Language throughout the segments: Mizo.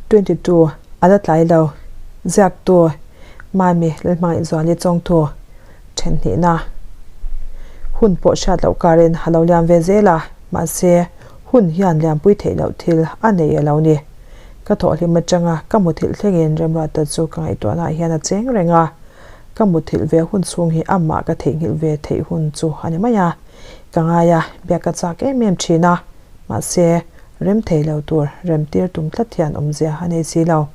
22, A la tlai lo. Ziaktu, Mami Lalhmangaihzuali Chawngthu, Thenhnihna. Hun pawh hriat loh karin a lo liam ve zel a, mahse, hun hian liampui theih loh thil a nei a lo ni. Ka thawhhlim atanga ka muthilh thlengin Remruata chu ka ngaihtuahnaah hian a cheng reng a, ka muthilh ve hun chhung hi amah ka theihnghilh ve theih hun chu a ni mai a, ka ngai a, biak ka chak em em thin a, mahse, Rem thei lo tur rem tir tum tlat hian awmzia a nei si lo.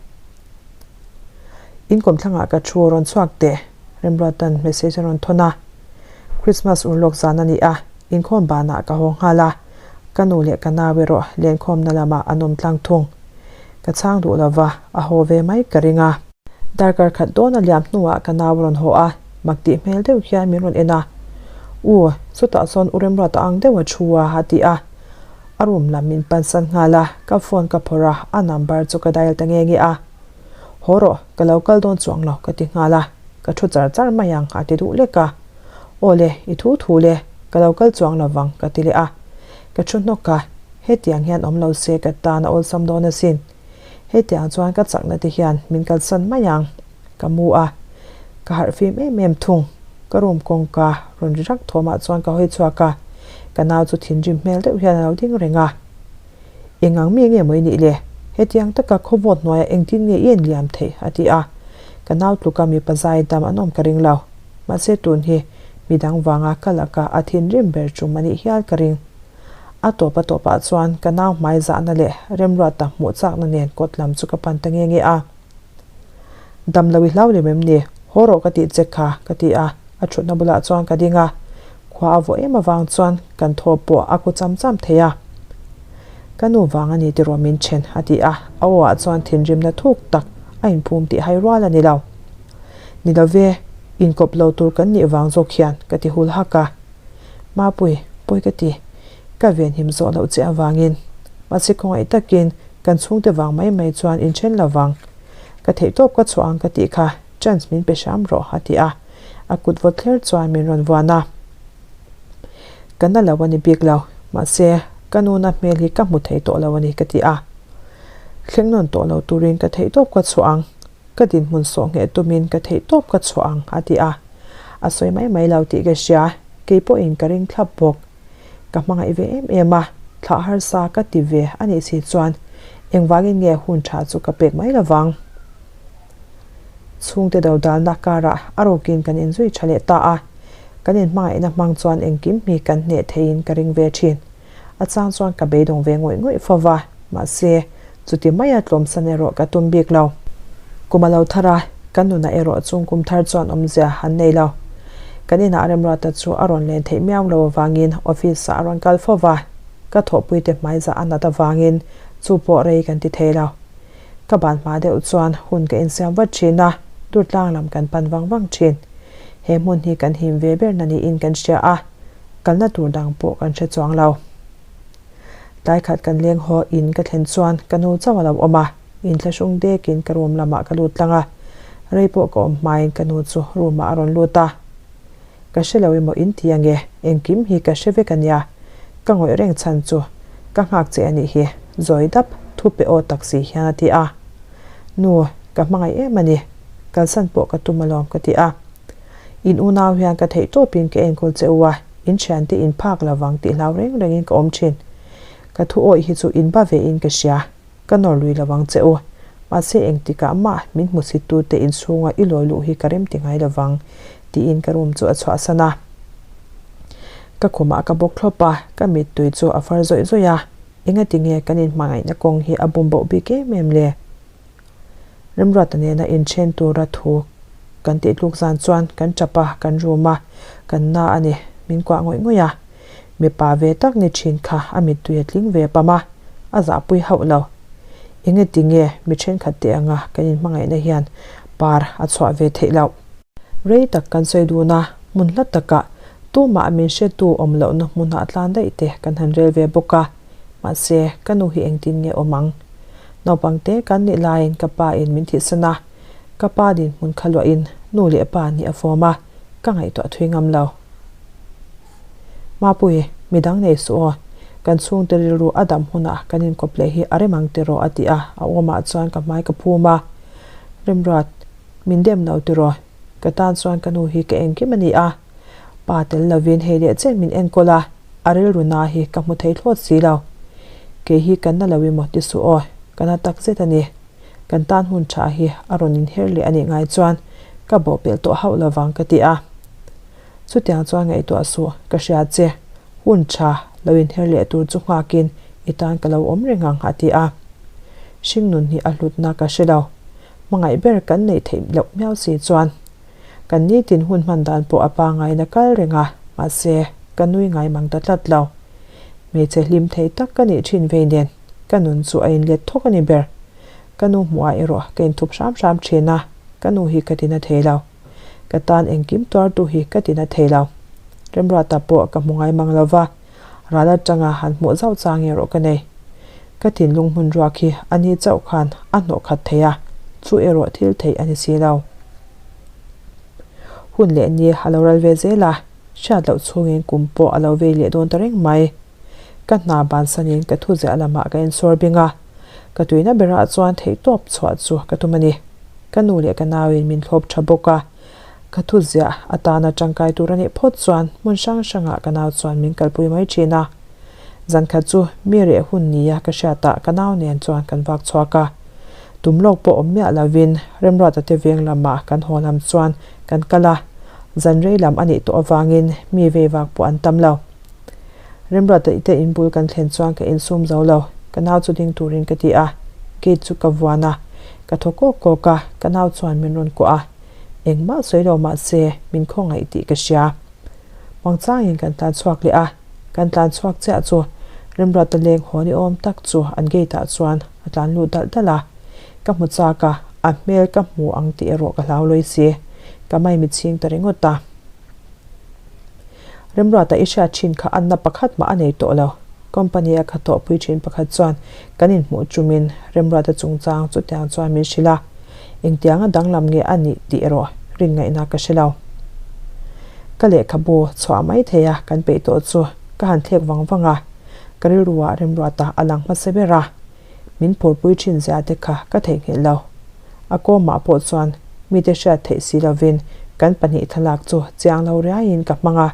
In kawmthlangah ka thu rawn chhuak teh, Remruatan message a rawn thawn a. Christmas urlawk zan a ni a, inkhawm banah ka haw nghal a, ka nu leh ka nau erawh lenkhawmna lamah an awm tlang thung. Ka chhang duh lova, a haw ve mai ka ring a. Darkar khat dawn a liam hnuah ka nau a rawn haw a, mak tih hmel deuh hian min rawn en a. U, chutah chuan U Remruata ang deuh a thu a, a ti a. A room lam min pansan nghal a, ka phone ka phawrh a, a number chu ka dial ta nge nge a. Haw rawh, ka lo kal dawn chuang lo ka ti nghal a, ka thu char char mai ang a ti duh lek a. Aw le, i thu thu le, ka lo kal chuang lo vang ka ti leh a. Ka thu hnawk a, hetiang hian awm lo se ka tan a awlsam dawn asin. Hetiang chuan ka chakna te hian min kalsan mai ang. Ka mu a, ka harh fim em em thung. Ka room kawngka rawn ri rak thawmah chuan ka hawi chhuak a, ka nau chu thinrim hmel deuh hian a lo ding reng a. Eng ang mi nge maw i nih le? Hetiang taka khawvawt hnuaiah engtin nge i enliam theih? a ti a. Ka nau tluka mipa zai dam an awm ka ring lo. Mahse tun hi midang vanga ka laka a thinrim ber tum a nih hial ka ring. A tawp a tawpah chuan ka nau hmai zahna leh remruata hmuh chakna nen kawt lam chu ka pan ta nge nge a. Dam lo i hlau lem em ni? Haw rawh ka tih che kha, ka ti a, a thutna bulah chuan ka ding a. Khua a vawh em avang chuan kan thaw pawh a ku cham cham thei a. Ka nu vang a ni tiraw min then, a ti a, a aw ah chuan thinrimna thuk tak a inphum tih hai rual a ni lo. Ni lo ve, inkawp lo tur kan nih vang zawk hian, ka ti hul hak a. Mapui, pawi ka ti. Ka venhim zawh loh che avangin. Mahse khawngaih takin kan chhungte vang mai mai chuan inthen lo vang. Ka theihtawp ka chhuah ang ka tih kha chance min pe hram rawh a ti a. A kut vawt thler chuan min rawn vuan a. Ka na lo a ni bik lo, mahse ka nuna hmel hi ka hmu thei tawh lo a ni ka ti a. Thleng nawn tawh lo turin ka theihtawp ka chhuah ang. Ka dinhmun sawh ngheh tumin ka theihtawp ka chhuah ang a ti a. A sawi mai mai lo tih ka hria, kei pawhin ka ring thlap bawk. Ka hmangaih ve em em a, thlah harsa ka ti ve a nih si chuan engvangin nge hun tha chu ka pek mai lovang. Chhungte dodalna karah a rukin kan inzui tha leh ta a, kan inhmangaihna hmang chuan engkim hi kan hneh theiin ka ring ve thin. A chang chuan ka beidawng ve ngawih ngawih fo va, mahse, chuti maia tlawmsan erawh ka tum bik lo. Kum a lo thar a, ka nunah erawh chung kum thar chuan awmzia an nei lo. Kan inah Remruata chu a rawn len theih miau lo avangin office-ah a rawn kal fo va, ka thawhpuite hmaiza a nat avangin chu pawh rei kan ti thei lo. Ka ban hma deuh chuan hun ka insiam vat thin a, Durtlang lam kan pan vang vang thin. He hmun hi kan him ve ber na niin kan hria a, kalna tur dang pawh kan hre chuang lo. Tlai khat kan leng haw in ka thlen chuan ka nu chauh a lo awm a, inthlahrung dekin ka room lamah ka lut tlang a, rei pawh ka awm hmain ka nu chu room ah a rawn lut a. Ka hre lo emaw in ti ange, engkim hi ka hre vek ania, ka ngawih reng chhan chu ka nghak che anih hi, zawi dap thu pe aw tak si hian a ti a. Nu, ka hmangaih em ani, kalsan pawh ka tum alawm ka ti a. In unau hian ka theih tawpin ka enkawl che u a, in thiante in phak lo vang tih hlau reng rengin ka awm thin. Ka thu awih hi chu in ba vein ka hria, ka nawr lui lo vang che u. Mahse engtikah mah min hmusittute inchhunga i lawi luh hi ka rem ti ngai lo vang, tiin ka room chu a chhuahsan a. Ka khumah ka bawk thlawp a, ka mittui chu a far zawih zawih a, engati nge kan inhmangaihna kawng hi a bum boh bik em em le? Remruata nena inthen tura thu kan tih tluk zan chuan kan tap a, kan rum a, kan na a ni, min kuah ngawih ngawih a. Mipa ve tak ni thin kha a mittui a tling ve pam a, a zahpui hauh lo. Enge tinge mi thenkhat teh anga kan inhmangaihna hian par a chhuah ve theih loh. Rei tak kan sawi dun a, hmun hla takah tumah min hretu awm lohna hmunah tlan daih te kan han rel ve bawk a. Mahse, ka nu hi engtin nge awm ang? Naupang te kan nih laiin ka pa in min thihsan a, ka pa dinhmun kha luahin nu leh pa nih a fawm a, ka ngaihtuah thui ngam lo. Mapui, midang nei suh aw. Kan chhungte rilru a dam hunah kan inkawp leh hi a rem ang tiraw a ti a, a awmah chuan ka hmai ka phum a. Remruat, min dem lo tiraw? Ka tan chuan ka nu hi ka engkim a ni a. Pa tel lovin hei leh chen min enkawl a, a rilru na hi ka hmu thei thlawt si lo. Kei hi kan na lo emaw ti suh aw, ka na tak zet a ni. Kan tan hun tha hi a rawn inher leh a nih ngai chuan ka bawhpelh tawh hauh lovang ka ti a. Chutiang chuan ngaihtuah suh, ka hria che, hun tha lo inher leh tur chu nghakin i tan ka lo awm reng ang a ti a. Hringnun hi a hlutna ka hre lo. Hmangaih ber kan neih theih loh miau si chuan kan nitin hun hman dan pawh a pangain a kal reng a, mahse ka nui ngai mang ta tlat lo. Hmeichhe hlim thei tak ka nih thin vei nen ka nun chu a inlet thawk a ni ber. Ka nu hmuhah erawh ka inthup hram hram thin a, ka nu hi ka tina thei lo. Ka tan engkim tuartu hi ka tina thei lo. Remruata pawh ka hmu ngai mang lo va, ral atanga han hmuh zauh chang erawh ka nei. Ka thinlung hmun ruak hi a ni chauh khan a hnawh khat thei a, chu erawh thil theih a ni si lo. Hun leh ni a lo ral ve zel a, hriat loh chhungin kum pawh a lo vei leh dawn ta reng mai. Ka hna bansanin ka thu ziah lamah ka insawr bing a, ka tuina berah chuan theihtawp chhuah chu ka tum a ni. Ka nu leh ka nauin min thlawp tha bawk a, ka thu ziah atana tangkai tur a nih phawt chuan hmun hrang hrangah ka nau chuan min kalpui mai thin a. Zan khat chu mi reh hun nia ka hriatah ka nau nen chuan kan vak chhuak a. Tum lawk pawh awm miah lovin Remruata te veng lamah kan haw lam chuan kan kal a, zan rei lam a nih tawh avangin mi vei vak pawh an tam lo. Remruata i te inbul kan thlen chuan ka insum zo lo, ka nau chu ding turin ka ti a, gate chu ka vuan a, ka thaw kawk kawk a, ka nau chuan min rawn kuah a, engmah sawi lo mah se min khawngaih tih ka hria. Muangchangin kan tlan chhuak leh a, kan tlan chhuak chiah chu Remruata leng haw ni awm tak chu an gate ah chuan a tlan lut dalh dalh a, ka hmu chak a, a hmel ka hmu ang tih erawh ka hlau lawi si, ka maimi chhing ta ringawt a. Remruata i hriat thin kha anna pakhat mah a nei tawh lo. Company a kha tawhpui thin pakhat chuan kan inhmuh chumin Remruata chungchang chutiang chuan min hrilh a, engtianga danglam nge a nih tih erawh rin ngaihna ka hre lo. Ka lehkhabu chhuah mai thei a kan peih tawh chu ka han thlek vang vang a, ka rilruah Remruata a lang hmasa ber a, min phurpui thin zia te kha ka theihnghilh lo. A kawmah pawh chuan mite hriat theih si lovin kan pahnih thlalak chu chiang lo riaiin ka hmang a,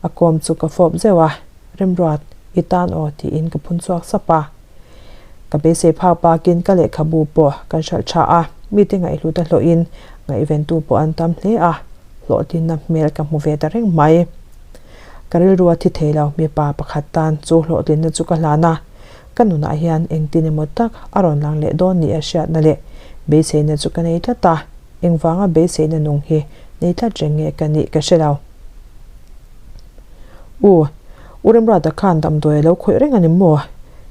a kawm chu ka fawp zeuh a, Remruat, i tan aw tiin ka phun chhuak sap a. Ka beisei phak bakin ka lehkhabu pawh kan hralh tha a, mite ngaihhlut a hlawhin ngaihventu pawh an tam hle a, hlawhtlinna hmel ka hmu ve ta reng mai. Ka rilru a thi thei lo, mipa pakhat tan chu hlawhtlinna chu ka hlan a, Ka nunah hian engtin emaw tak a rawn lang leh dawn nia hriatna leh beiseina chu ka nei tlat a, engvanga beiseina nung hi nei tlat reng nge ka nih ka hre lo. U, U Remruata khan damdawi a lo khawih reng a ni maw?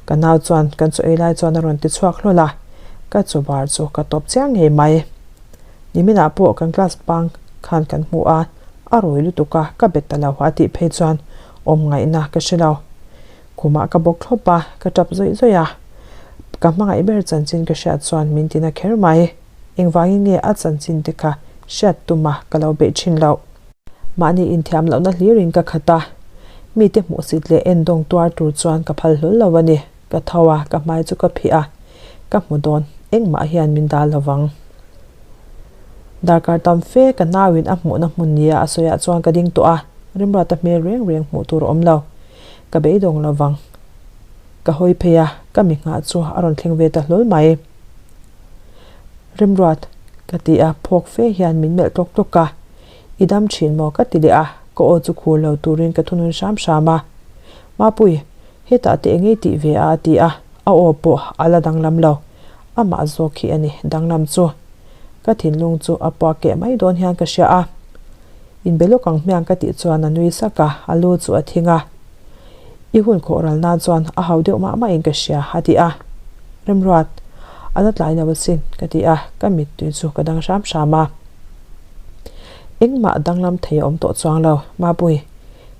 Ka nau chuan kan chaw ei lai chuan a rawn ti chhuak hlawl a, ka chaw bar chu ka tawp chiang ngei mai. Niminah pawh kan class bang khan kan hmu a, a rawi lutuk a, ka bet ta lo a tih phei chuan awm ngaihna ka hre lo. Khumah ka bawk thlawp a, ka tap zawih zawih a. Ka hmangaih ber chanchin ka hriat chuan min tina kher mai. Engvangin nge a chanchin te kha hriat tuma ka lo beih thin loh. Mahni inthiam lohna hlirin ka khat a, mite hmuhsit leh endawng tuar tur chuan ka phal hlawl lo a ni. Ka tho a, ka hmai chu ka phih a, ka hmu dawn, engmah hian min dal lovang. Darkar tam fe ka nauin a hmuhna hmun nia a sawiah chuan ka ding tawh a, Rimruata hmel reng reng hmuh tur a awm lo. Ka beidawng lo vang. Ka hawi phei a, ka mi nghah chu a rawn thleng ve ta hlawl mai. Remruat, ka ti a, phawk fe hian min melh tlawk tlawk a. I dam thin maw? ka ti leh a, ka aw chu khur lo turin ka thunun hram hram a. Mapui, hetah te engei tih ve a a ti a, a aw pawh a la danglam lo. Amah zawk hi a ni danglam chu. Ka thinlung chu a puak keh mai dawn hian ka hria a. Inbe lawk ang hmiang ka tih chuan a nui sak a, a lu chu a thing a. I hun khawh ral nan chuan a hau deuh mah mah in ka hria, a ti a. Remruat, a la tlai lo asin, ka ti a, ka mittui chu ka dang hram hram a. Engmah danglam thei a awm tawh chuang lo, Mapui,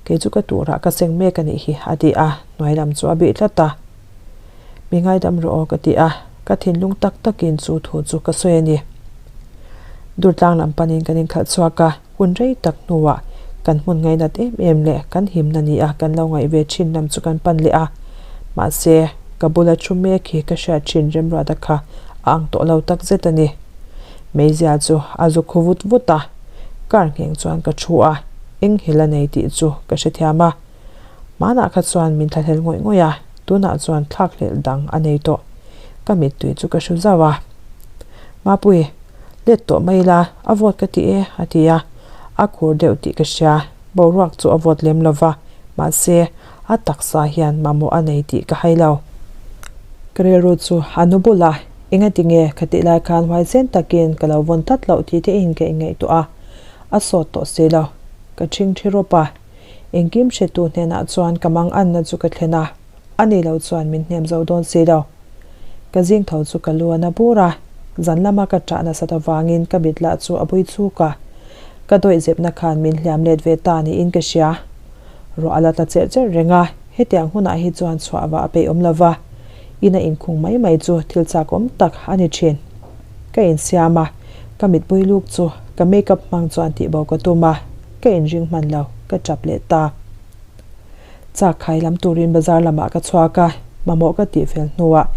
kei chu ka turah ka seng mek a nih hi, a ti a, hnuai lam chu a bih tlat a. Mi ngaidam rawh aw ka ti a, ka thinlung tak takin chu thu chu ka sawi a ni. Durtlang lam panin kan inkhalh chhuak a, hun rei tak hnuah kan hmun ngainat em em leh kan himna ni a kan lo ngaih ve thin lam chu kan pan leh a. Mahse, ka bula thu mek hi ka hriat thin Remruata kha a ang tawh lo tak zet a ni. Meizia chu a zu khu vut vut a, car ngheng chuan ka thu a, eng hil a nei tih chu ka hrethiam a. Hmanah kha chuan min thlahlel ngawih ngawih a, tunah chuan thlakhlelh dang a nei tawh. Ka mittui chu ka hru zauh a. Mapui, let tawh mai ila, a vawt ka ti e, a ti a. A khur deuh tih ka hria, boruak chu a vawt lem lo va, mahse, a taksa hian mamawh a nei tih ka hai lo. Ka rilru chu a nu bul a, engati nge khatih lai khan huaisen takin ka lo vawn tlat loh tih te in ka inngaihtuah a, a sawt tawh si lo. Ka ṭhingṭhi rawp a, engkim hretu hnenah chuan ka mang anna chu ka thlen a, a ni lo chuan min hnem zo dawn si lo. Ka zing tho chu ka lu a na bur a, zan lama ka ṭah nasat avangin ka mit lah chu a bui chuk a, ka dawihzepna khan min hliam let ve ta niin ka hria. Ruah a la tla cherh cherh reng a, hetiang hunah hi chuan chhuah vah a peih awm lo va, ina inkhung mai mai chu thil chak awm tak a ni thin. Ka insiam a, ka mitmui luk chu ka makeup hmang chuan tihbo ka tum a, ka inring hman lo, ka tap leh ta. Chak khai lam turin bazar lamah ka chhuak a, mamawh ka tih fel hnuah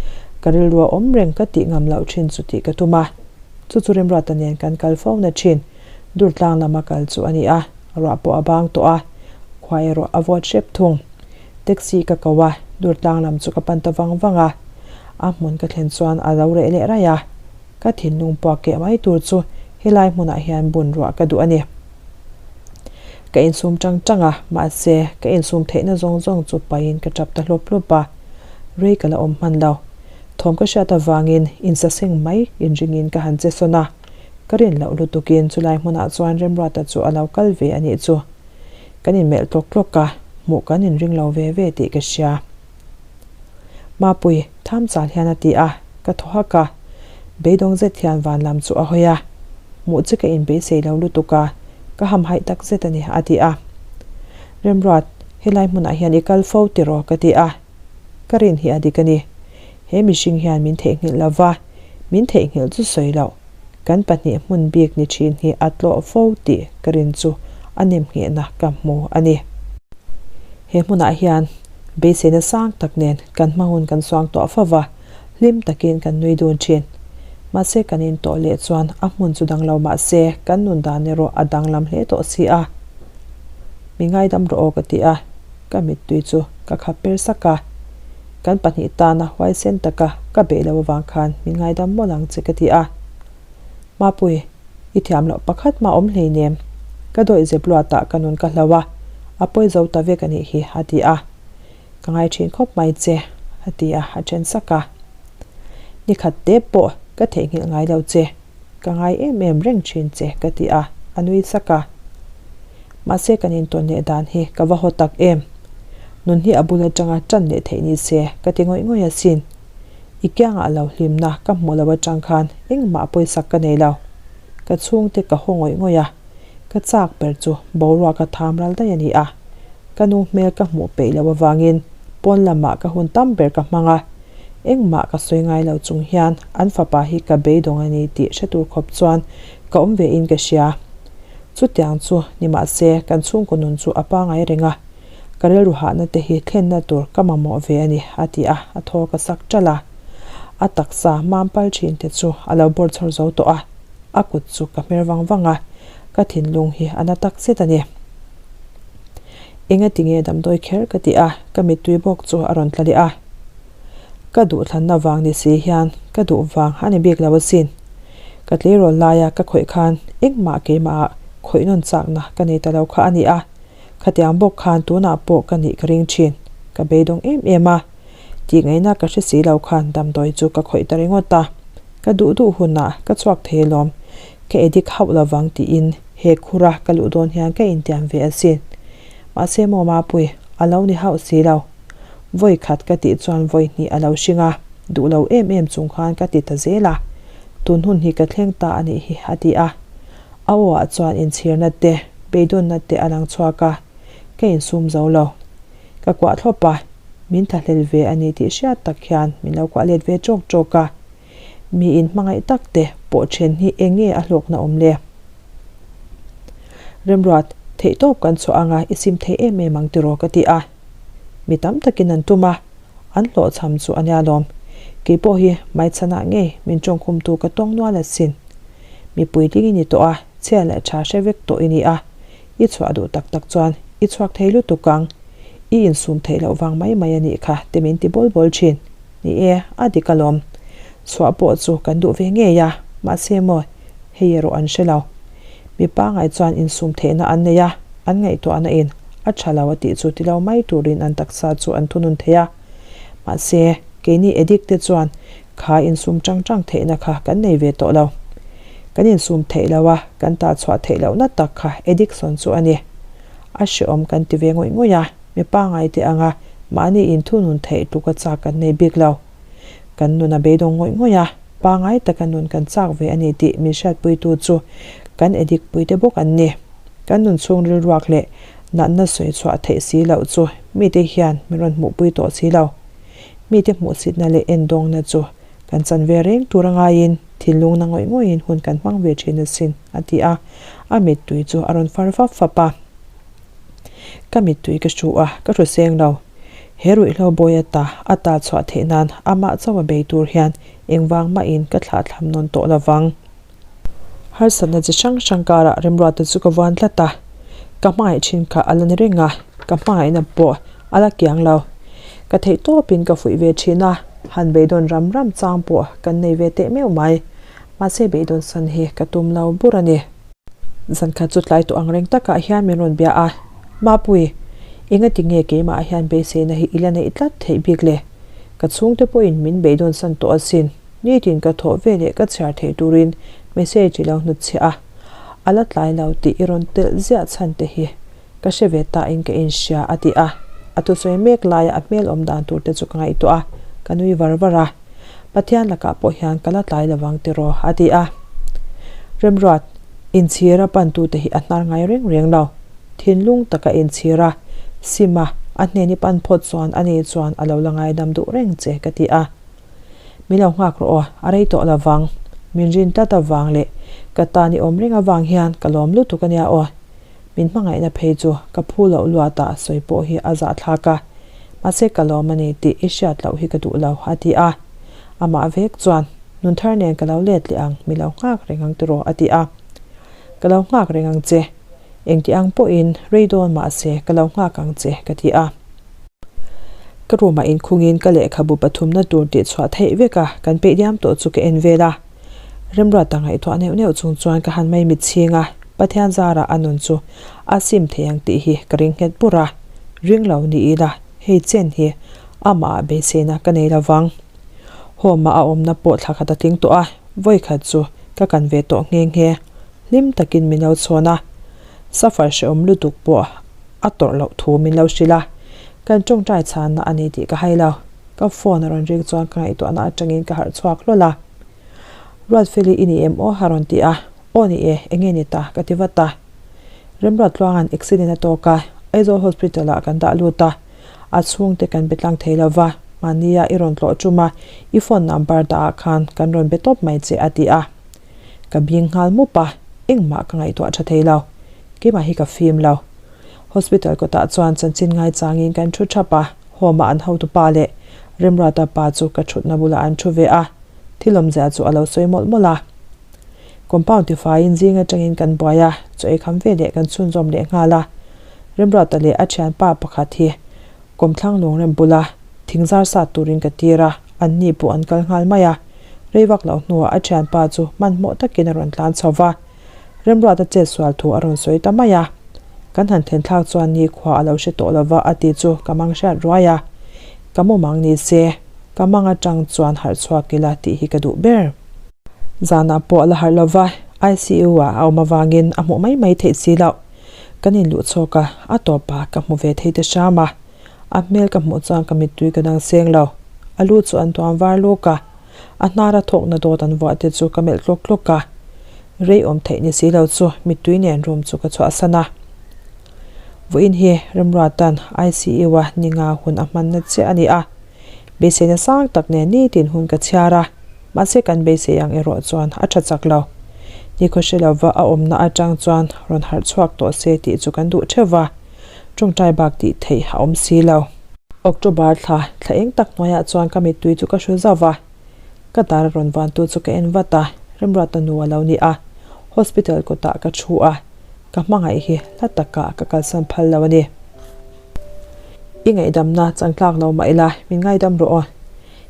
ka rilru a awm reng ka tih ngam loh thin chu tih ka tum a. Chu chu Remruata nen kan kal fo na thin, Durtlang lama kal chu a ni a, ruah pawh a bang tawh a, khua erawh a vawt hrep thung. Taxi ka ko a, Durtlang lam chu ka pan ta vang vang a. A hmun ka thlen chuan a lo reh leh raih a, ka thinlung puak keh mai tur chu helai hmunah hian bun ruah ka duh a ni. Ka insum tang tang a, mahse ka insum theihna zawng zawng chu pahin ka tap ta hlup hlup a, rei ka la awm hman lo. Thawm ka hriat avangin insaseng mai inringin ka han che sawn a, Ka rin loh lutukin chulai hmunah chuan Remruata chu a lo kal ve a nih chu. Kan inmelh tlawk tlawk a, hmuh kan inring lo ve ve tih ka hria. Mapui, tham chal hian a ti a, ka thaw hak a. Beidawng zet hian van lam chu a hawi a. Hmuh che ka inbeisei lo lutuk a, ka hamhaih tak zet a ni, a ti a. Remruat, helai hmunah hian i kal fo tiraw? ka ti a. Ka rin hi a dik a ni. He mihring hian min theihnghilh lo va, min theihnghilh chu sawi loh. Kan pahnih hmun bik ni thin hi a tlawh fo tih ka rin chu a nemnghehna ka hmu a ni. He hmunah hian beiseina sang tak nen kan hma hun kan suang tawh fo va, hlim takin kan nui dun thin. Mahse kan intawh leh chuan a hmun chu dang lo mahse kan nun dan erawh a danglam hle tawh si a. Mi ngaidam rawh aw ka ti a, ka mittui chu ka khap per sak a. Kan pahnih tana huaisen taka ka beih lo avang khan min ngaidam mawlh ang che ka ti a. Mapui, i thiam loh pakhat mah awm hleinem. Ka dawih zep luatah ka nun ka hlo a, a pawi zo ta vek a nih hi a ti a. Ka ngai thin khawp mai che a ti a, a then sak a. Nikhat te pawh ka theihnghilh ngai lo che, ka ngai em em reng thin che ka ti a, a nui sak a. Mahse kan intawn leh dan hi ka va haw tak em? Nun hi a bul atanga tan leh theih ni se ka ti ngawih ngawih asin. I kiangah lo hlimna ka hmuh lo atang khan engmah pawisak ka nei lo. Ka chhungte ka haw ngawih ngawih a, ka chak ber chu boruak a tham ral daih a ni a. Ka nu hmel ka hmuh peih loh avangin pawn lamah ka hun tam ber ka hmang a, engmah ka sawi ngai lo chung hian an fapa hi ka beidawng a ni tih hre tur khawp chuan ka awm ve in ka hria. Chutiang chu ni mahse kan chhungkaw nun chu a pangai reng a, ka rilru hahna te hi thlenna tur ka mamawh ve a ni, a ti a, a thaw ka sak ṭalh a. A taksa mam pal ṭhin te chu a lo bawr chhawr zo tawh a, a kut chu ka hmer vang vang a, ka thinlung hi a na tak zet a ni. Engati nge damdawi kher ka ti a, ka mittui bawk chu a rawn tla leh a. Ka duhthlanna vang ni si hian ka duh vang a ni bik lo asin. Ka tleirawl laia ka khawih khan engmah keimahah khawih nawn chakna ka nei ta lo kha a ni a, khatiang bawk khan tunah pawh ka nih ka ring thin. Ka beidawng em em a, tih ngaihna ka hre si lo khan damdawi chu ka khawih ta ringawt a, ka duh duh hunah ka chhuak thei alawm, ka edik hauh lovang tiin he khura ka luh dawn hian ka intiam ve asin. Mahse maw Mapui, a lo ni hauh si lo. Vawi khat ka tih chuan vawi hnih a lo hring a, duh lo em em chung khan ka ti ta zel a, tun hun hi ka thleng ta a nih hi a ti a. A aw ah chuan inchhirna te, beidawnna te a lang chhuak a, ka insum zo lo. Ka kuah thlawp a, min thlahlel ve a ni tih hriat tak hian min lo kuah let ve tawk tawk a. Mi in hmangaih tak te pawh then hi eng nge a hlawkna awm le? Remruat, theihtawp kan chhuah anga i sim thei em em ang tiraw ka ti a. Mi tam takin an tum a, An hlawhchham chu a nia lawm. Kei pawh hi hmaichhanah ngei min tawngkhumtu ka tawng nual asin. Mi puitling i ni tawh a, chhia leh tha hre vek tawh i ni a. I chhuah duh tak tak chuan i chhuak thei lutuk ang. I insum theih loh vang mai mai a nih kha te min ti bawl bawl thin. Ni e, a dik alawm. Chhuah pawh chu kan duh ve ngei a, mahse maw, hei erawh an hre lo. Mi pangai chuan insum theihna an nei a, an ngaihtuahna in a tha lo a tih chu ti lo mai turin an taksa chu an thunun thei a. Mahse, keini addict te chuan kha insum tang tang theihna kha kan nei ve tawh lo. Kan insum theih lo a, kan tah chhuah theih lohna tak kha addiction chu a ni. A hrehawm kan ti ve ngawih ngawih a, mi pangai te anga mahni inthunun theih tluka chak kan nei bik lo. Kan nun a beidawng ngawih ngawih a, pangai taka nun kan chak ve a ni tih min hriatpuitu chu kan addict puite bawk an ni. Kan nun chhung rilruak leh natna sawi chhuah theih si loh chu mite hian min rawn hmuhpui tawh si lo. Mite hmuhsitna leh endawngna chu kan chan ve reng tur a ngaiin thinlungna ngawih ngawihin hun kan hmang ve thin asin, a ti a, a mittui chu a rawn far fap fap a. Ka mittui ka hru a, ka hru seng lo. He ruihhlo bawi ata a ta chhuah theih nan amah chauh a bei tur hian engvang mahin ka thlahthlam nawn tawh lovang. Harsatna chi hrang hrang karah Remruata chu ka vuan tlat a, ka hmangaih thin kha a la ni reng a, ka hmangaihna pawh a la kiang lo. Ka theih tawpin ka fuih ve thin a, han beidawn ram ram chang pawh kan nei ve teh meuh mai. Mahse beidawn san hi ka tum lo bur a ni. Zankhat chu tlai tawh ang reng takah hian min rawn bia a, Mapui, engati nge keimah hian beiseina hi i la neih tlat theih bik le? Ka chhungte pawhin min beidawn san tawh asin. Nitin ka thawh ve leh ka chhiar theih turin message i lo hnutchhiah a, a la tlai lo tih i rawn telh ziah chhan te hi ka hre ve ta in ka inhria a ti a, a thusawi mek laia a hmel awm dan tur te chu ka ngaihtuah a, ka nui var var a, Pathian lakah pawh hian ka la tlai lovang tiraw a ti a. Remruat, inchhir a pantute hi a hnar ngai reng reng lo, thinlung taka inchhir a, sim a, a hnen i pan phawt chuan ani chuan a lo la ngaidam duh reng che ka ti a. Min lo nghak rawh aw, a rei tawh lovang. Min rin tlat avang leh ka tan i awm reng avang hian ka lawm lutuk a nia aw. Min hmangaihna phei chu ka phu loh luatah a sawi pawh hi a zahthlak a, mahse ka lawm a ni tih i hriat loh hi ka duh lo, a ti a. Amah vek chuan, Nunthar nen ka lo let leh ang, mi lo nghak reng ang tiraw, a ti a. Ka lo nghak reng ang che. Engti ang pawhin rei dawn mahse ka lo nghak ang che, ka ti a. Ka room ah inkhungin ka lehkhabu pathumna tur tih chhuah theih vek a, kan peih diam tawh chu ka en vel a. Remruata ngaihtuah neuh neuh chung chuan ka han mai mitchhing a, Pathian zarah a nun chu a sim thei ang tih hi ka ring nghet bur a, ring lo ni ila hei chen hi amah ah beiseina ka nei lovang. Home ah a awmna pawh thla khat a tling tawh a, vawikhat chu ka kan ve tawh nghe nghe. Hlim takin min lo chhawn a, suffer hrehawm lutuk pawh a tawrh loh thu min lo hrilh a, kan tawngtai chhanna a ni tih ka hai lo. Ka phone a rawn ring chuan ka ngaihtuahna atangin ka harh chhuak hlawl a. Ruatfeli i ni em aw a rawn ti a, aw ni e, enge ni ta ka ti vat a. Remruattluanga'n accident a tawk a, Aizawl Hospital ah kan dah lut a, a chhungte kan be tlang thei lo va, mahnia i rawn tlawh tum a, i phone number dah ah khan kan rawn be tawp mai che a ti a. Ka bing nghal mup a, engmah ka ngaihtuah tha thei lo. Keimah hi ka fim lo. Hospital kawtah chuan chanchin ngaichangin kan thu thap a, home-a an hotupa leh Remruata pa chu ka thutna bulah an thu ve a, thil awmzia chu a lo sawi mawlh mawlh a. Compound tifaiin zing atangin kan buai a, chaw ei kham veleh kan chhunzawm leh nghal a. Remruata leh a thianpa pakhat hi kawmthlang lungrem bula thingzar sat turin ka tir a, anni pawh an kal nghal mai a. Rei vak loh hnuah a thianpa chu hmanhmawh takin a rawn tlan chho va. Remruata chet sual thu a rawn sawi ta mai a, kan han then thlak chuan ni khua a lo hre tawh lova a ti chu ka mang hriat ruai a, ka mumang ni se, ka mang atang chuan harh chhuak ila tih hi ka duh ber. Zanah pawh a la harh lova, ICU ah a awm avangin a hmuh mai mai theih si loh. Kan inluh chhawk a, a tawpah ka hmu ve thei ta hram a, a hmel ka hmuh chuan ka mittui ka dang seng lo, a lu chu an tuam var luk a, A hnara thawkna dawt an vuah te chu ka melh tlawk tlawk a, rei awm theih ni si lo chu mittui nen room chu ka chhuahsan a. Vawiin hi Remruatan ICU a ninga hun a hmanna chiah a ni a, beiseina sang tak nen nitin hun ka chhiar a, mahse kan beisei ang erawh chuan a tha chak lo. Nikhaw hre lova a awmna atang chuan rawn harh chhuak tawh se tih chu kan duh theuh va, tawngtai bak tih theih a awm si lo. October thla, thla eng tak hnuaiah chuan ka mittui chu ka hru zauh va. Ka dar a rawn vantu chu ka en vat a, Remruata nu a lo ni a. Hospital kawtah ka thu a, ka hmangaih hi hla takah ka kalsan phal lo a ni. I ngaihdamna changtlak lo mah ila, min ngaidam rawh aw.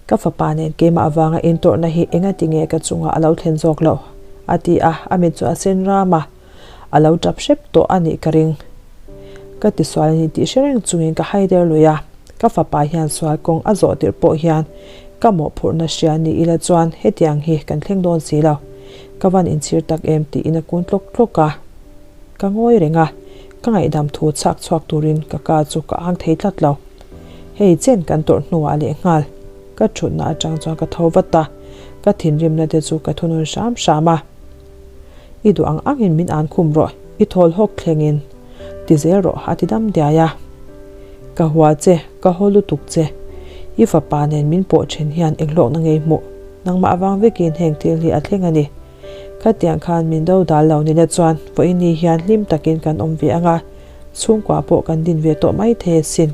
Ka fapa nen keimah avanga intawrhna hi engati nge ka chungah a lo thlen zawk loh? a ti a, a mit chu a sen ram a, a lo tap hrep tawh a nih ka ring. Ka tisual a ni tih hre reng chungin ka hai der lui a, ka fapa hian sual kawng a zawh tirh pawh hian ka mawhphurhna hria ni ila chuan hetiang hi kan thleng dawn si lo. Ka van inchhir tak em tiin a kun tlawk tlawk a. Ka ngawi reng a, ka ngaihdam thu chhak chhuak turin ka ka chu ka ang thei tlat lo. Hei chen kan tawrh hnuah lehnghal ka thutna atang chuan ka tho vat a, ka thinrimna te chu ka thunun hram hram a. I duh ang angin min an khum rawh, i thawl hawk thlengin ti zel rawh a ti dam diai a. Ka hua che, ka haw lutuk che. I fapa nen min pawh then hian enghlawkna ngei hmuh, nangmah avang vekin heng thil hi a thleng a ni. Khatiang khan min do dal lo nila chuan vawiini hian hlim takin kan awm ve ang a, chhungkua pawh kan din ve tawh mai thei asin.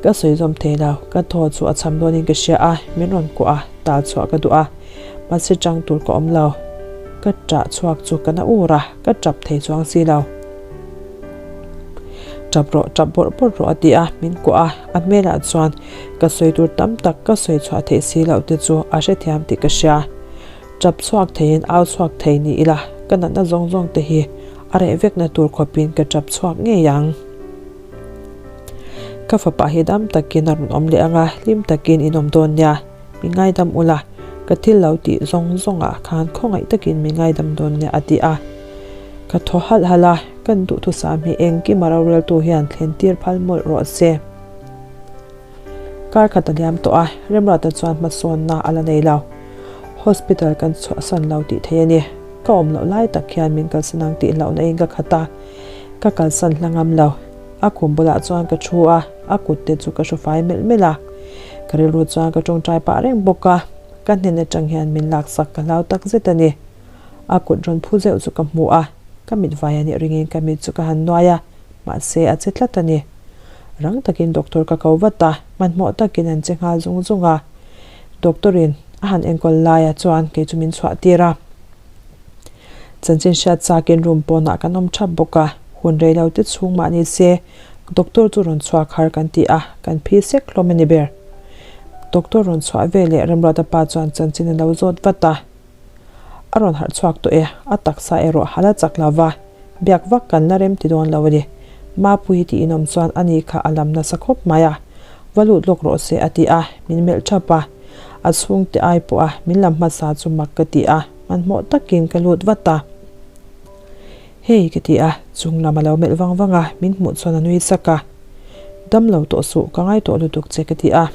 Ka sawi zawm thei lo, ka thaw chu a cham dawnin ka hria a, min rawn kuah a, tal chhuah ka duh a, mahse chang tur ka awm lo. Ka ṭah chhuak chu ka na ur a, ka ṭap thei chuang si lo. Ṭap rawh, ṭap bawrh bawrh rawh a ti a, min kuah a, a hmelah chuan ka sawi tur tam tak ka sawi chhuah theih si loh te chu a hrethiam tih ka hria. Ṭap chhuak theiin au chhuak thei ni ila, ka natna zawng zawng te hi a reh vekna tur khawpin ka ṭap chhuak ngei ang. Ka fapa hi dam takin a rawn awm leh ang a, hlim takin in awm dawn nia, min ngaidam ula, ka thil lo tih zawng zawngah khan khawngaih takin min ngaidam dawn nia a ti a. Ka thaw halh halh a, kan duhthusam hi engkim a roreltu hian thlen tir phal mawlh rawh se. Kar khat a liam tawh a, Remruata chuan hmasawnna a la nei lo. Hospital kan chhuahsan lo tih thei a ni. Ka awm loh lai tak hian min kalsan ang tih hlauhna in ka khat a, ka kalsan hla ngam lo. A khum bulah chuan ka thu a, a kut te chu ka hru fai melh melh a. Ka rilru chuan ka tawngtai pah reng bawk a, ka hnen atang hian min laksak ka hlau tak zet a ni. A kut rawn phu zeuh chu ka hmu a, ka mit vai a nih ringin ka mit chu ka han nuai a, mahse a che tlat a ni. Rang takin doctor ka ko vat a, hmanhmawh takin an che nghal zung zung a. Doctor in a han enkawl laia chuan kei chu min chhuah tir a. Chanchin hriat chakin room pawnah kan awm thap bawk a, hun rei lo te chhung mah ni se doctor chu rawn chhuak har kan ti a, kan phi sek hlawm a ni ber. Doctor rawn chhuah veleh Remruata pa chuan chanchin a lo zawt vat a. A rawn harh chhuak tawh e, a taksa erawh hal a chak lo va, biak vak kan la rem ti dawn lo a ni. Mapui tih inawm chuan ani kha a lam nasa khawp mai a, va lut lawk rawh se a ti a, min melh thap a. A chhungte ai pawh a min lam hmasa chu mak ka ti a, hmanhmawh takin ka lut vat a. Hei ka ti a, chung lam a lo melh vang vang a, min hmuh chuan a nui sak a. Dam lo tawh suh, ka ngai tawh lutuk che ka ti a.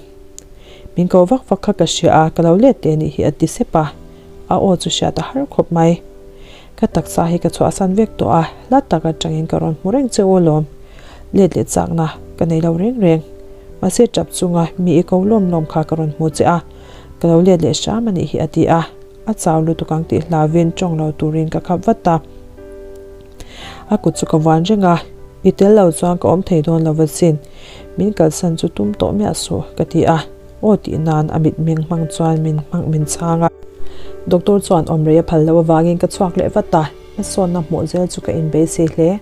Min ko vak vak kha ka hria a, ka lo let teh anih hi a ti sep a, a aw chu hriat a har khawp mai. Ka taksa hi ka chhuahsan vek tawh a, hla tak atangin ka rawn hmu reng che u alawm. Let leh chakna ka nei lo reng reng. Mahse tap chunga mi i ko lawm lawm kha ka rawn hmu che a, ka lo let leh hram anih hi a ti a, a chau lutuk ang tih hlauvin tawng lo turin ka khap vat a. A kut chu ka vuan reng a, I tel lo chuan ka awm thei dawn lo va sin, min kalsan chu tum tawh miah suh, ka ti a, aw tih nan a mitmeng hmang chuan min hmang min chhang a. Doctor chuan awm rei a phal loh avangin ka chhuak leh vat a, hmasawnna hmuh zel chu ka inbeisei hle.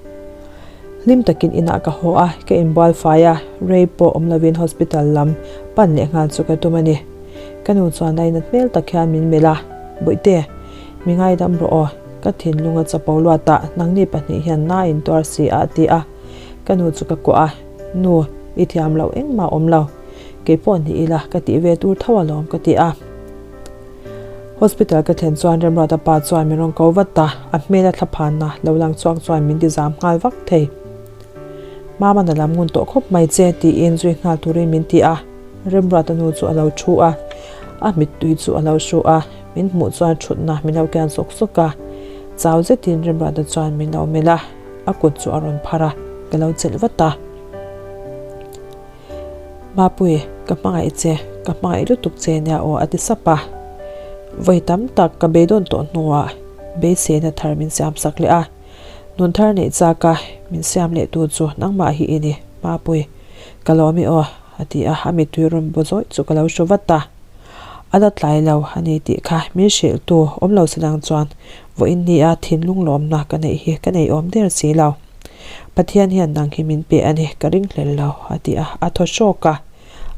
Hlim takin inah ka haw a, ka inbual fai a, rei pawh awm lovin hospital lam pan leh nghal chu ka tum a ni. Ka nu chuan a inat hmel tak hian min melh a, Bawihte, Mi ngaidam rawh aw, ka thinlung a chapo luat a, nangni pahnih hian na in tuar si a a ti a. Ka nu chu ka kuah a, Nu, i thiam loh engmah awm lo. Kei pawh ni ila ka tih ve tur tho alawm ka ti a. Hospital ka thlen chuan Remruata pa chuan min rawn ko vat a, a hmel a thlaphanna lo lang chhuak chuan min ti zam nghal vak thei. Mama na lam ngun tawh khawp mai che tiin zui nghal turin min ti a. Remruata nu chu a lo thu a, a mittui chu a lo hru a. Min hmuh chuan thutna min lo kian sawk sawk a, chau zetin Remruata chuan min lo melh a, a kut chu a rawn phar a, ka lo chelh vat a. Mapui, ka hmangaih che, ka hmangaih lutuk che nia aw a ti sap a. Vawi tam tak ka beidawn tawh hnuah beiseina thar min siam sak leh a, nun thar neih chak a min siam leh tu chu nangmah hi i ni, Mapui, ka lawm i aw. a ti a, a mittui rawn baw zawih chu ka lo hru vat a. A la tlai lo a ni tih kha min hrilhtu awm lo se lang chuan vawiin nia thinlung lawmna ka neih hi ka nei awm der si lo. Pathian hian nang hi min pe a ni, ka ring hlel lo, a ti a, a thaw hrawk a.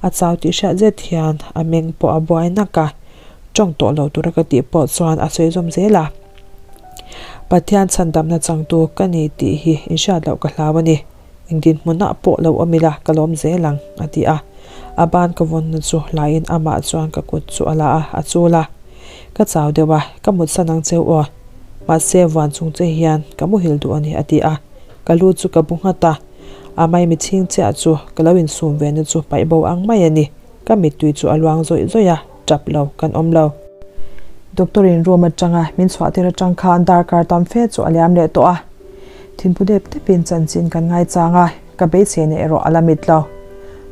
A chau tih hriat zet hian a meng pawh a buai nak a, tawng tawh lo tura ka tih pawh chuan a sawi zawm zel a. Pathian chhandamna changtu ka ni tih hi inhriat loh ka hlau a ni. Eng dinhmunah pawh lo awm ila ka lawm zel ang, a ti a. A ban ka vawnna chu hlaiin amah chuan ka kut chu a la a, a chul a. Ka chau deuh a, ka mutsan ang cheu aw. Mahse vuan chung che hian ka muhil duh a ni, a ti a. Ka lu chu ka bu nghat a. A maimi chhing chiah chu ka lo insum ve na chu paih bo ang mai a ni. Ka mittui chu a luang zawih zawih a, tap lo kan awm lo. Doctor in room atanga min chhuah tir atang khan darkar tam fe chu a liam leh tawh a. Thinpu dep depin chanchin kan ngaichang a, ka beiseina erawh a la mit lo.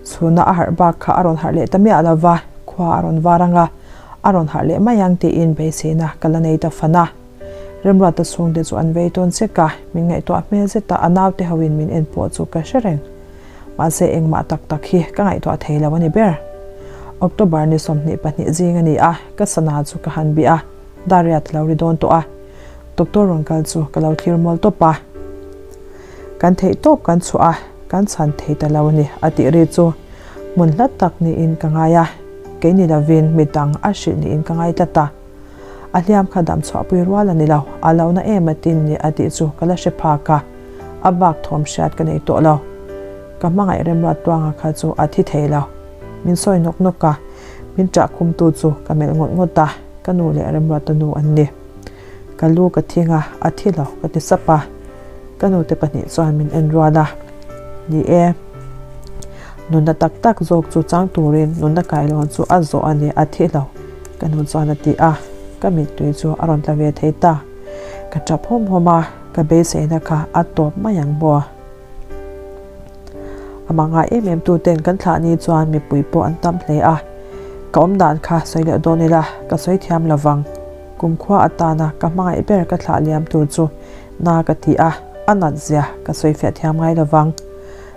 Chhuna a harh bak kha a rawn harh leh ta miah lo va, khua a rawn var ang a, a rawn harh leh mai ang tiin beiseina ka la nei ta fan a. Remruata chhungte chu an vei tawn chek a, min ngaihtuah hmel zet a, a naute hoin min en pawh chu ka hre reng. Mahse engmah tak tak hi ka ngaihtuah thei lo a ni ber. October ni 22 zing a ni a, ka sana chu ka han bih a, Dariat lo ri dawn tawh a. Doctor rawn kal chu ka lo thlir mual tawp a. Kan theih tawp kan chhuah a, kan chhan thei ta lo a ni a tih ri chu hmun hlat tak niin ka ngai a, kei ni lovin mi dang a hrilh niin ka ngai tlat a. A hliam kha dam chhuahpui rual a ni lo, a lo na em a tin ni a tih chu ka la hre phak a, a bak thawm hriat ka nei tawh lo. Ka hmangaih remruat tuanga kha chu a thi thei lo. Min sawi nawk nawk a, min ṭah khumtu chu ka melh ngawt ngawt a, ka nu leh Remruata nu an ni. Ka lu ka thing a, a thi lo ka ti sap a. Ka nute pahnih chuan min en rual a, Ni e, nunna tak tak zawk chu chang turin nunna kailawn chu a zawh a ni, a thi lo, ka nu chuan a ti a. Ka mittui chu a rawn tla ve thei ta. Ka tap hawm hawm a, ka beiseina kha a tawp mai ang maw? Amah ngai em em tu ten kan thlah ni chuan mipui pawh an tam hle a, ka awm dan kha sawi leh dawn ila ka sawi thiam lo vang. Kumkhua atana ka hmangaih ber ka thlah liam tur chu na ka ti a, a nat zia ka sawi fiah thiam ngai lo vang.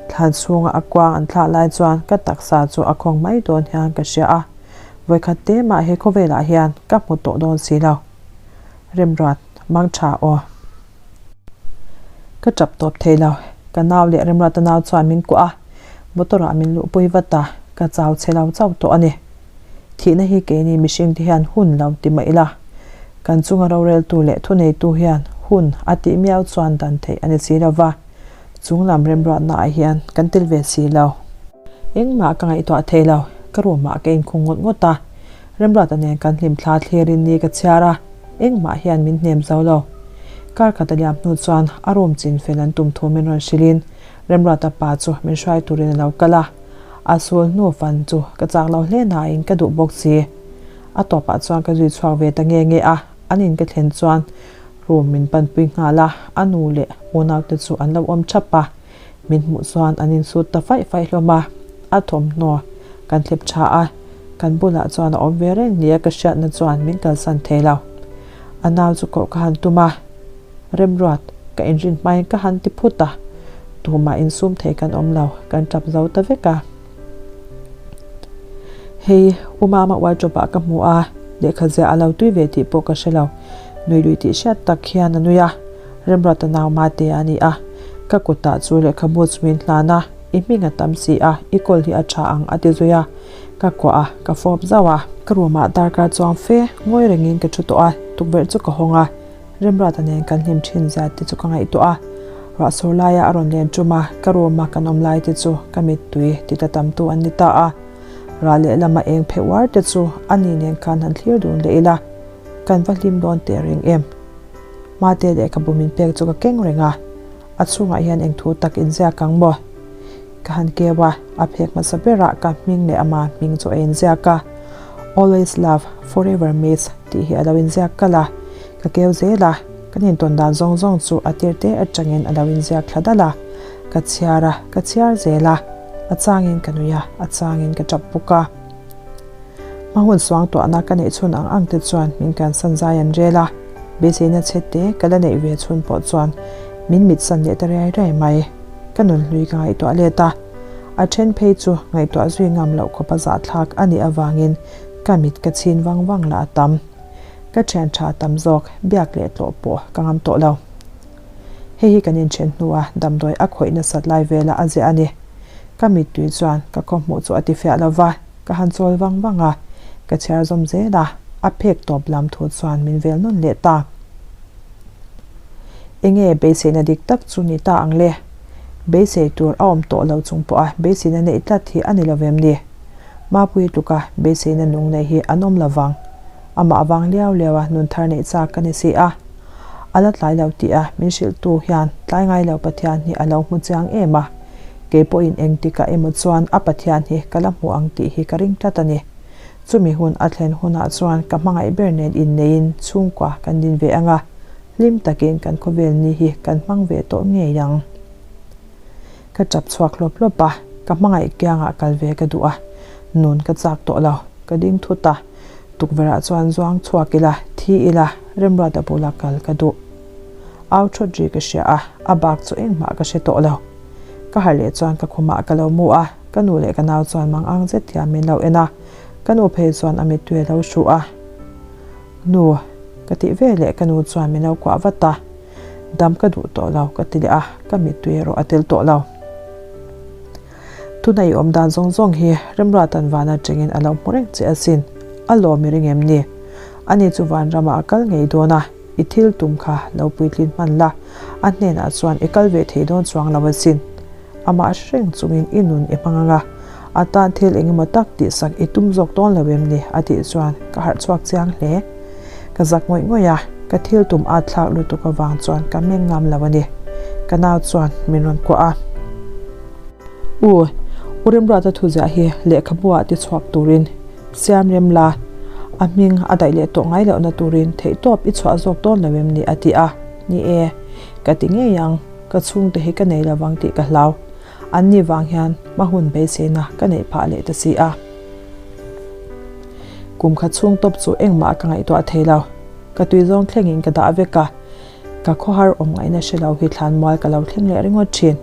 Thlan chhunga a kuang an thlah lai chuan ka taksa chu a khawng mai dawn hian ka hria a, vawikhat te mah he khawvelah hian ka hmu tawh dawn si lo. Remruat, mang tha aw. Ka tap tawp thei lo. Ka nau leh Remruata nau chuan min kuah a, motor ah min luhpui vat a, ka chau chhe lo chauh tawh a ni. Thihna hi keini mihring te hian hun lo ti mah ila, kan chunga roreltu leh thuneitu hian hun a tih miau chuan dan theih a ni si lo va, chunglam remruatna ah hian kan tel ve si lo. Engmah ka ngaihtuah thei lo, ka room ah ka inkhung ngawt ngawt a, Remruata nen kan hlimthla thlirin ni ka chhiar a, engmah hian min hnem zo lo. Kar khat a liam hnu chuan a room chin fel an tum thu min rawn hrilhin Remruata pa chu min hruai turin a lo kal a. A sul hnu fan chu ka chak lo hle nain ka duh bawk si. A tawpah chuan ka zui chhuak ve ta nge nge a, an in ka thlen chuan room min panpui nghal a, a nu leh unaute chu an lo awm thap a. Min hmuh chuan an insut ta faih faih hlawm a, a thawmhnaw kan thlep tha a, kan bulah chuan a awm ve reng nia ka hriatna chuan min kalsan thei lo. A nau chu koh ka han tum a, Remruat, ka inrin hmain ka han ti phut a, tumah insum thei kan awm lo, kan tap zo ta vek a. Hei, U Mama wardrobe ah ka hmu a, lehkha ziah a lo tui ve tih pawh ka hre lo. Nui lui tih hriat tak hian a nui a, Remruata nau Mate a ni a. Ka kutah chu lehkhabu chu min hlan a, I hming a tam si a, i kawl hi a tha ang a ti zui a. Ka kuah a, ka fawp zauh a. Ka room ah darkar chuang fe ngawi rengin ka thu tawh a, tukverh chu ka hawng a. Remruata nen kan hlim thin zat te chu ka ngaihtuah a, ruahsur laia a rawn len tum a, ka room a kan awm lai te chu ka mittui ti ta tam tu an ni ta a. Rah leh lama eng phe uar te chu a ni nen khan han thlir dun leh ila, kan va hlim dawn teh reng em. Mate lehkhabu min pek chu ka keng reng a, a chhungah hian eng thu tak inziak ang maw? Ka han keu a, a phek hmasa berah ka hming leh ama hming chu a inziak a, Always love, forever miss tih hi a lo inziak kalh a, ka keu zel a, kan intawn dan zawng zawng chu a tir te atangin a lo inziak thla dalh a, ka chhiar a, ka chhiar zel a, a changin ka nui a, a changin ka tap bawk a. Hma hun suangtuahna ka neih chhun ang ang te chuan min kansan zai an rel a, beiseina chhe te ka la neih ve chhun pawh chuan min mitsan leh ta riai riai mai. Ka nunhlui ka ngaihtuah let a. A then phei chu ngaihtuah zui ngam loh khawpa zahthlak a nih avangin ka mit ka chhin vang vang lah a tam. Ka thian tha tam zawk biak leh tlawh pawh ka ngam tawh lo. Hei hi kan inthen hnua damdawi a khawih nasat lai vela a ziah a ni. Ka mittui chuan ka khawhmuh chu a tifiah lo va, ka han chawl vang vang a, ka chhiar zawm zel a, a phek tawp lam thu chuan min vel nawn leh ta. Enge beiseina dik tak chu ni ta ang le? Beisei tur a awm tawh lo chung pawha beiseina neih tlat hi a ni lo vem ni? Mapui tluka beiseina nung nei hi an awm lo vang. Amah vang liau liau a nun thar neih chak ka ni si a. A la tlai lo tih a min hrilhtu hian tlai ngai lo Pathian hi a lo hmu chiang em a. Kei pawhin engtikah emaw chuan a Pathian hi ka la hmu ang tih hi ka ring tlat a ni. Chumi hun a thlen hunah chuan ka hmangaih ber nen inneiin chhungkua kan din ve ang a, hlim takin kan khawvel ni hi kan hmang ve tawh ngei ang. Ka tap chhuak hlawp hlawp a, ka hmangaih kiangah kal ve ka duh a, nun ka chak tawh lo, ka ding thut a, tukverhah chuan zuang chhuak ila, thi ila, Remruata bula kal ka duh. Au thawt ri ka hria a, a bak chu engmah ka hre tawh lo. Ka harh leh chuan ka khumah ka lo mu a, ka nu leh ka nau chuan mang ang zet hian min lo en a, ka nu phei chuan a mittui a lo hruh a. Nu, ka tih ve leh ka nu chuan min lo kuah vat a, dam ka duh tawh lo ka ti leh a, ka mittui erawh a tel tawh lo. Tuna i awm dan zawng zawng hi Remruatan van atangin a lo hmu reng che asin, a lawm i ring em ni? Ani chu vanramah a kal ngei dawn a, i thil tum kha lo puitlin hman la, a hnenah chuan i kal ve thei dawn chuang lo asin. Amah hreng chungin i nun i hmang ang a, a tan thil eng emaw tak tihsak i tum zawk dawn lo em ni? a tih chuan ka harh chhuak chiang hle. Ka zak ngawih ngawih a, ka thil tum at thlak lutuk avang chuan ka meng ngam lo a ni. Ka nau chuan min rawn kuah a. U, U Remruata thuziah hi lehkhabu ah tichhuak turin siam rem la, a hming a daih leh tawh ngai lohna turin theihtawp i chhuah zawk dawn lo em ni? a ti a. Ni e, ka ti ngei ang. Ka chhungte hi ka nei lo vang tih ka hlau. An ni vang hian hma hun beiseina ka neih phah leh ta si a. Kum khat chhung tawp chu engmah ka ngaihtuah thei lo. Ka tui zawng thlengin ka dah vek a. Ka khawhar awm ngaihna hre lo hi thlan mual ka lo thleng leh ringawt thin.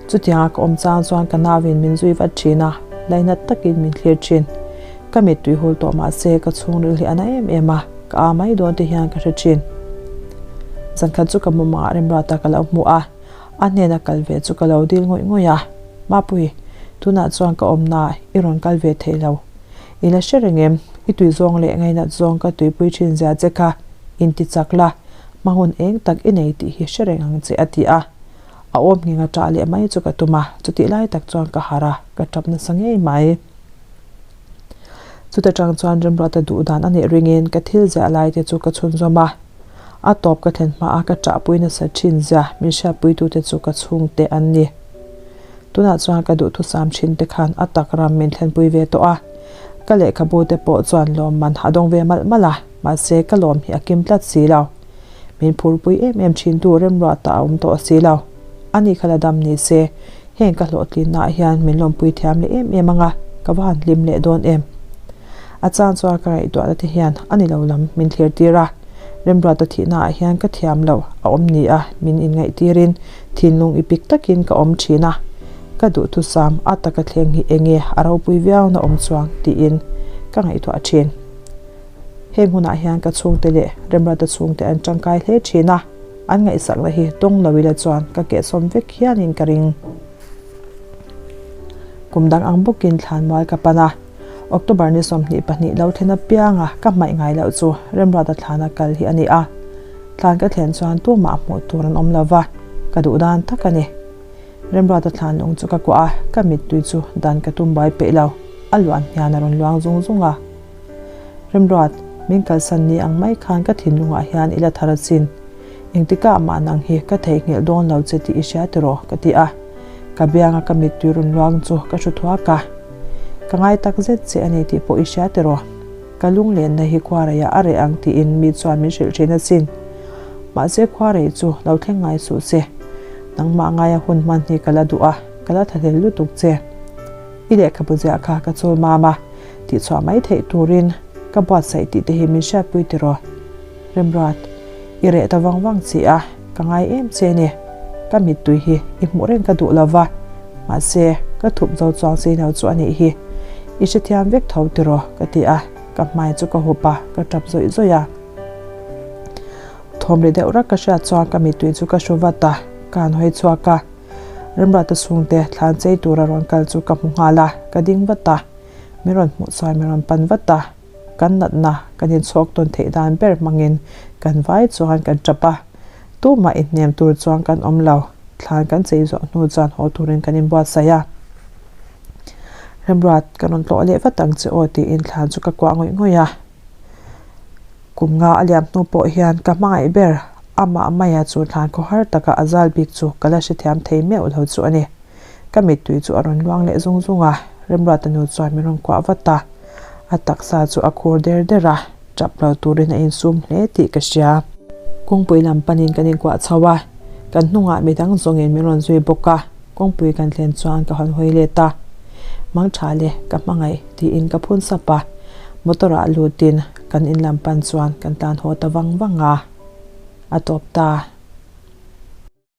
Chutianga ka awm chang chuan ka nauin min zui vat thin a, lainat takin min thlir thin. Ka mittui hul tawh mah se ka chhungril hi a na em em a, ka a mai dawn te hian ka hre thin. Zankhat chu ka mumangah Remruata ka lo hmu a, a hnena kal ve chu ka lo dil ngawih ngawih a, Mapui, tunah chuan ka awmnaah i rawn kal ve thei lo. I la hre reng em? I tui zawng leh ngainat zawng ka tuipui thin zia che kha inti chak la, hma hun eng tak i nei tih hi hre reng ang che a ti a. A awm nghenga ṭah leh mai chu ka tum a, chutih lai tak chuan ka harh a, ka ṭap nasa ngei mai. Chuta tang chuan Remruata duh dan a nih ringin ka thil ziah lai te chu ka chhunzawm a. A tawp ka thlen hma a ka ṭahpui nasa ṭhin zia min hriatpuitute chu ka chhungte an ni. Tunah chuan ka duhthusam ṭhin te khan a tak ram min thlenpui ve tawh a. Ka lehkhabu te pawh chuan lawmman a dawng ve malh malh a, mahse ka lawm hi a kim tlat si lo. Min phurpui em em ṭhintu Remruata a awm tawh si lo. Ani kha la dam ni se Heng ka hlawhtlinnaah hian min lawmpui thiam leh em em ang a, ka va han hlim leh dawn em? A chang chuan ka ngaihtuahna te hian a ni lo lam min thlir tir a, Remruata thihnaah hian ka thiam loh a awm ni a min inngaihtirin thinlung i pik takin ka awm thin a, ka duhthusam a taka thleng hi enge a ropui viauna awm chuang tiin ka ngaihtuah thin. Heng hunah hian ka chhungte leh Remruata chhungte an tangkai hle thin a. An ngaihsakna hi tawng lo ila chuan ka kehsawm vek hianin ka ring. Kum dang ang bawkin thlanmual ka pan a, October ni 22 lo thlen apianga ka hmaih ngai loh chu Remruata thlana kal hi a ni a. Thlan ka thlen chuan tumah hmuh tur an awm lo va, ka duh dan tak a ni. Remruata thlan lung chu ka kuah a, ka mittui chu dan ka tum buai peih lo, a luan hian a rawn luang zung zung a. Remruat, min kalsan ni ang mai khan ka thinlungah hian i la thar asin. Engtikah mah nang hi ka theihnghilh dawn lo che tih i hria tiraw? ka ti a. Ka bianga ka mittui rawn luang chu ka hru thuak a. Ka ngai tak zet che a ni tih pawh i hria tiraw? Ka lunglenna hi khuareiah a reh ang tiin mi chuan min hrilh thin asin. Mahse khuarei chu lo thleng ngai suh se. Nangmah ngaia hun hman hi ka la duh a, ka la thahlel lutuk che. I lehkhabu ziah kha ka chul mam a. Tihchhuah mai theih turin ka buatsaih tih te hi min hriatpui tiraw? Remruat, i reh ta vang vang chi a, ka ngai em che ni. Ka mittui hi i hmuh reng ka duh lo va, mahse Ka thup zo chuang si lo chu a nih hi. I hrethiam vek tho tiraw? ka ti a, ka hmai chu ka hup a, ka tap zawih zawih a. Thawm ri deuh rak ka hriat chuan ka mittui chu ka hru vat a, ka han hawi chhuak a. Remruata chhungte thlan chei tura rawn kal chu ka hmu nghal a, ka ding vat a. Min rawn hmuh chuan min rawn pan vat a, kan natna kan inchhawk tawn theih dan ber hmangin kan vai chuan kan tap a. Tumah inhnem tur chuan kan awm lo, thlan kan chei zawh hnu chuan haw turin kan inbuatsaih a. Remruat, ka rawn tlawh leh vat ang che aw tiin thlan chu ka kuah ngawih ngawih a. Kum nga a liam hnu pawh hian ka hmangaih ber, amah maia chu thlan khawhar taka a zal bik chu ka la hrethiam thei meuh lo chu a ni. Ka mittui chu a rawn luang leh zung zung a, Remruata nu chuan min rawn kuah vat a. A taksa chu a khur der der a, tap lo turin a insum hle tih ka hria. Kawngpui lam panin kan inkuah chho a, kan hnungah midang zawngin min rawn zui bawk a, kawngpui kan thlen chuan ka hawn hawi let a. Mang tha le, ka hmangaih tiin ka phun sap a, motor ah lutin kan in lam pan chuan kan tlan haw ta vang vang a, a tawp ta.